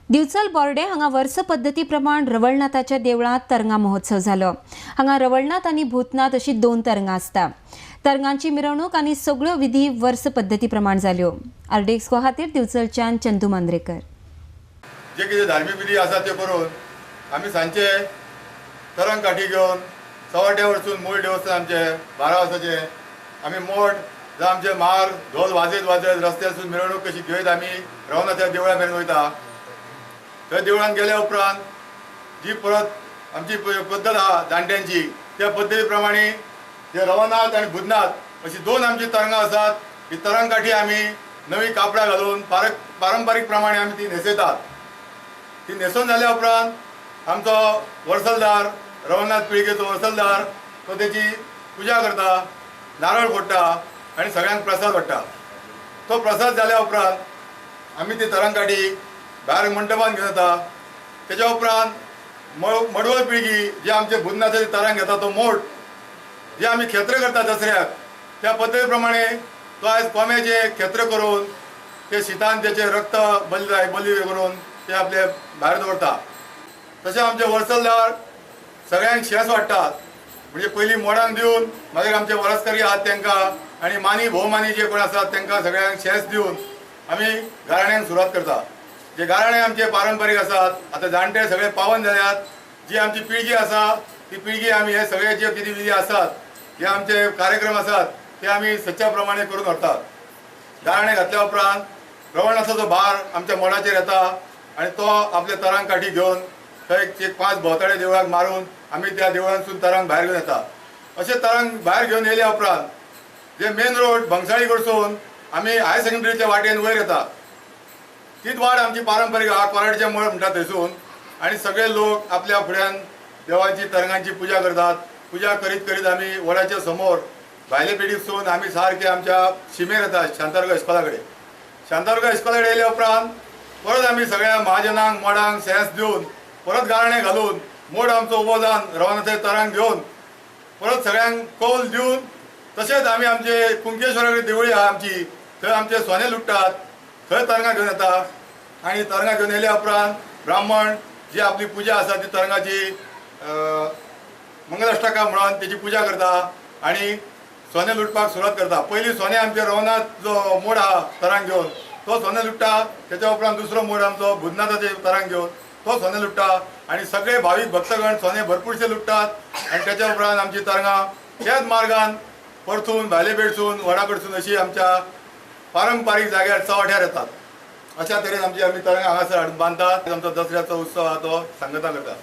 दिवचल बोर्डे हांगा वर्स पद्दती प्रमाण रवळनाथाच्या देवळांत तरंगा महोत्सव जालो. हांगा रवळनाथ आनी भूतनाथ अशी दोन तरंगां आसता. तरंगांची मिरवणूक आनी सगळ्यो विधी वर्स पद्दती प्रमाण जाल्यो. आरडीएक्स खातीर दिवचलच्यान चंदू मांद्रेकर. जे कितें धार्मीक विधी आसा ते करून आमी सांजचे तरंग काठी घेवन चव्हाट्या वचून मूळ देवस्थान आमचे 12 वर्साचे आमी मोड जावं आमचे मार ढोल वाजयत वाजयत रस्त्यासून मिरवणूक कशी घेयत आमी रवनाथ्या देवळा मेरेन वयता. थंय देवळान गेल्या उपरांत जी परत आमची पद्दत आहा जाणट्यांची त्या पद्दती प्रमाणे जे रवनाथ आनी भूतनाथ अशी दोन आमची तरंगां आसात. ही तरंग काठी आमी नवी कापडां घालून पारंपारीक प्रमाणे आमी ती न्हेसयतात. ती न्हेसोवन जाल्या उपरांत आमचो वर्सलदार रवनाथ पिळगेचो वर्सलदार तो तेची पुजा करता, नारळ फोडटा आनी सगळ्यांक प्रसाद वाडटा. तो प्रसाद जाल्या उपरांत आमी ती तरंग काठी भायर मंडपान घेवन येता. तेच्या उपरांत मडवळ पिळगी जे आमचे भूतनाथाचे तरंग घेता तो मोड जे आमी खेत्र करता दसऱ्याक त्या पद्दती प्रमाणे तो आयज कोम्याचे खेत्र करून ते शितान तेचे रक्त बली बली करून ते आपले भायर दवरता. तशें आमचे वर्सलदार सगळ्यांक शेंस वाडटात, म्हणजे पयलीं मोडांक दिवन मागीर आमचे वरसकरी आहात तांकां आनी मानी भोवमानी जे कोण आसात तांकां सगळ्यांक शेंस दिवन आमी गाराण्यांक सुरवात करता. जे गाराणे आमचे पारंपारीक आसात, आतां जाणटे सगळे पावन जाल्यात, जी आमची पिळगी आसा ती पिळगी आमी हे सगळे जे कितें विधी आसात जे आमचे कार्यक्रम आसात ते आमी सच्च्या प्रमाणे करून व्हरतात. गाराणे घातल्या उपरांत रवळनाथाचो भार आमच्या मोडाचेर येता आनी तो आपले तरंग काठी घेवन थंय एक 5 भोंवताडे देवळाक मारून आमी त्या देवळांतसून तरंग भायर घेवन येता. अशें तरंग भायर घेवन येयल्या उपरांत जे मेन रोड भंगसाळी कडसून आमी हायर सेकंडरीच्या वाटेन वयर येता. तीच वाट आमची पारंपारीक आहा, कोराडचें मळ म्हणटा थंयसून, आनी सगळे लोक आपल्या फुड्यान देवांची तरंगांची पुजा करतात. पुजा करीत करीत आमी वडाच्या समोर भायले पेडीसून आमी सारके आमच्या शिमेर येता शांतादुर्गा इस्कोला कडेन. शांतादुर्गा इस्कोला कडेन येयल्या उपरांत परत आमी सगळ्या महाजनांक मोडांक सेंस दिवन परत गाराणें घालून मोड आमचो उबो जावन रवनाथे तरंग घेवन परत सगळ्यांक कौल दिवन तशेंच आमी आमचे कुंकेश्वरा कडेन देवळी आहा आमची थंय आमचे सोने लुट्टात, थंय तरंगां घेवन येता. आनी तरंगां घेवन येयल्या उपरांत ब्राह्मण जी आपली पुजा आसा ती तरंगाची मंगलाष्टका म्हणून तेची पुजा करता आनी सोने लुटपाक सुरवात करता. पयलीं सोने आमचे रवनाथ जो मोड आहा तरंग घेवन तो सोने लुट्टा, तेच्या उपरांत दुसरो मोड आमचो भूतनाथाचे तरंग घेवन तो सोने लुट्टा आनी सगळे भावीक भक्तगण सोने भरपूरशे लुट्टात. आनी तेच्या उपरांत आमची तरंगां त्याच मार्गान परतून भायले पेडसून वडा कडसून अशी आमच्या पारंपारीक जाग्यार चव्हाट्यार येतात. अशा तरेन आमची आमी तरंगां हांगासर हाडून बांदतात. आमचो दसऱ्याचो उत्सव आहा तो सांगता करता.